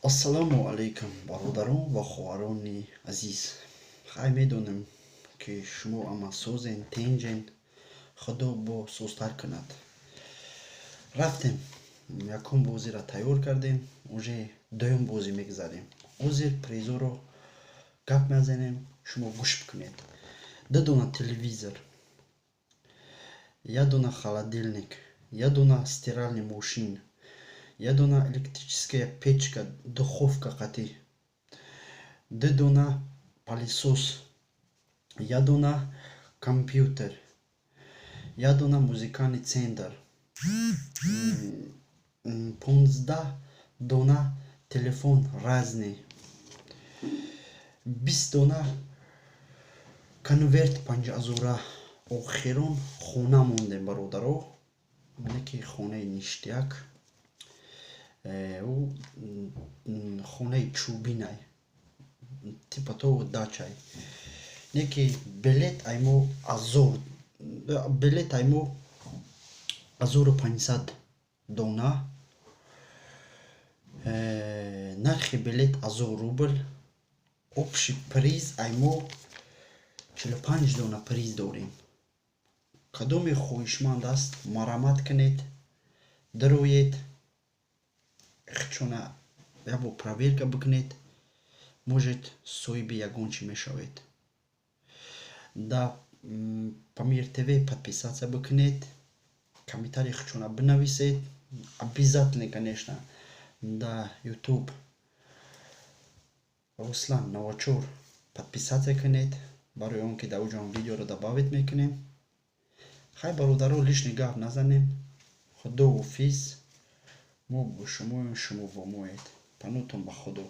Ассалому алайкум, бародарон ва хоҳарони азиз. Хай, медонем, ки шумо ама созен, тенҷен, Худо бо созтар кунад. Рафтем, якум бозиро тайёр кардем, уже дуюм бозӣ мегузарем. Ҳозир призоро гап мезанем, шумо гӯш бикунед. Ду дона телевизор, як дона холодильник, як дона стиральный мошин, як дона электрическая печка, духовка қатӣ, ду дона пылесос, як дона компютер, як дона музыкальный центр, 15 дона телефон разный, 20 дона конверт панҷазора. Охирон хона мондем, бародаро, не ки хонаи ништяк, ӯ хонаи чӯбинай, типа то дачай, не ки билет аймо азор, билет аймо 1500 дона. Нархи билет 1000 рубл. Общий приз аймо 45 дона приз дорем. Кадоме хоҳишманд аст, марамат кунед, дароед, хчона якбор проверка бикунед, может, соҳиби ягон чӣ мешавед. Да Памир ТВ подписаться бикунед, комментарий хчона бинависед обязательно, конечно. Да Ютуб Руслан Новачур подписаться кунед, барои он ки дар оҷо видеоро добавить мекунем. Хай, бародаро, лишний гап назанем. Худоҳофиз, мо бо шумоем, шумо бо моед. Панотон ба Худо.